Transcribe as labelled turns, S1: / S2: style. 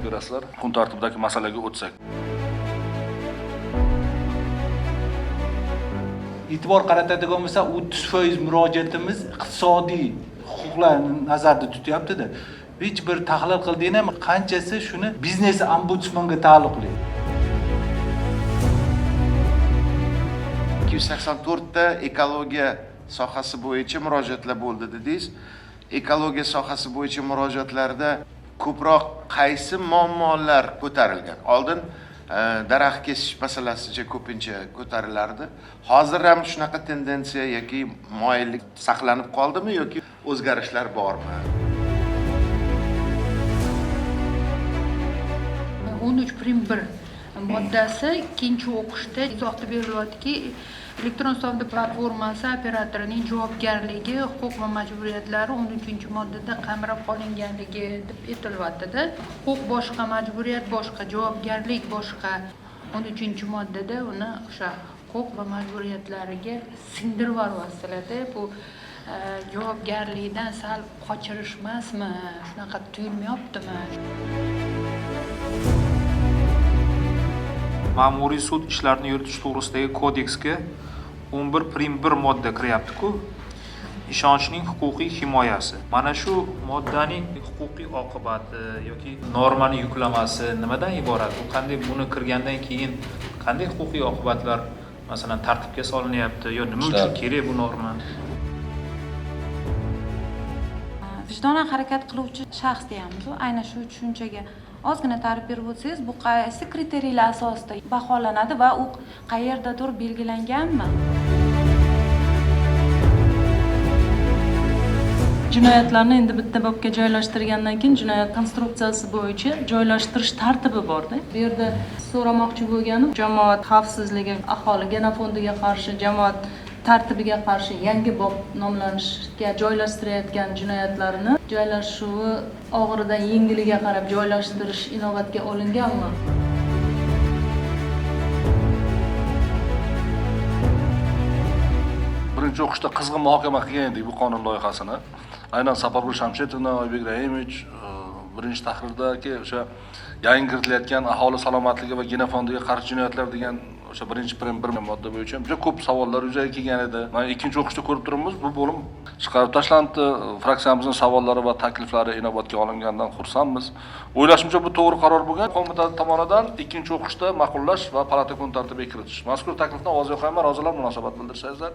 S1: hisob berasizlar. Kun tartibidagi masalaga o'tsak.
S2: E'tibor qaratadigan bo'lsa, 30% murojaatimiz iqtisodiy huquqlarni nazarda tutyapti-da. Hech bir tahlil qildingmi, qanchasi shuni biznes ombudsmanga taalluqli.
S3: 284 ta ekologiya sohasi bo'yicha murojaatlar bo'ldi dedingiz. Ekologiya sohasi bo'yicha murojaatlarda ko'proq qaysi muammolar ko'tarilgan? Oldin daraxt kesish masalasi ko'pincha ko'tarilardi. Hozir ham shunaqa tendensiya yoki moyillik saqlanib qoldimi yoki o'zgarishlar bormi?
S4: 13.1 moddasi ikkinchi o'qishda izohda berilyaptiki, elektron savdo platformasi operatorining javobgarligi, huquq va majburiyatlari 13-moddada qamrab olinganligi deb aytilyapti-da. Huquq boshqa, majburiyat boshqa, javobgarlik boshqa. 13-moddada uni o'sha huquq va majburiyatlariga singdirib yuboryapsizlar-da. Bu javobgarlikdan sal qochirish emasmi? Shunaqa tuyulmayaptimi?
S5: Ma'muriy sud ishlarini yuritish to'g'risidagi kodeksga 11.1 modda kiryapti-ku. Ishonchning huquqiy himoyasi. Mana shu moddaning huquqiy oqibati yoki normani yuklamasi nimadan iborat? U qanday, buni kirgandan keyin qanday huquqiy oqibatlar masalan tartibga solinyapti yo nima uchun kerak bu norma?
S6: Vijdonan harakat qiluvchi shaxs deyamiz. Aynan shu tushunchaga ozgina ta'rif berib o'tsangiz, bu qaysi kriteriyalar asosida baholanadi va u qayerdadir belgilanganmi?
S7: Jinoyatlarni endi bitta bobga joylashtirgandan keyin jinoyat konstruksiyasi bo'yicha joylashtirish tartibi borda. Bu yerda so'ramoqchi bo'lganim, jamoat xavfsizligi, aholi genofondiga qarshi, jamoat tartibiga qarshi yangi bob nomlanishga joylashtirayotgan jinoyatlarni joylashuvi og'iridan yengiliga qarab joylashtirish inobatga olinganmi?
S1: Birinchi o'qishda qizg'in muhokama qilgan edik bu qonun loyihasini. Aynan Sapargul Shamshetovna, Oybek Rahimovich birinchi tahrirdagi o'sha yangi kiritilayotgan aholi salomatligi va genofondiga qarshi jinoyatlar degan o'sha birinchi prim bir modda bo'yicha juda ko'p savollar yuzaga kelgan edi. Mana ikkinchi o'qishda ko'rib turibmiz, bu bo'lim chiqarib tashlandi. Fraksiyamizning savollari va takliflari inobatga olingandan xursandmiz. O'ylashimcha bu to'g'ri qaror bo'lgan. Qo'mita tomonidan ikkinchi o'qishda ma'qullash va palata kun tartibiga kiritish. Mazkur taklifni ovozga qo'yaman, rozilar munosabat bildirsangizlar.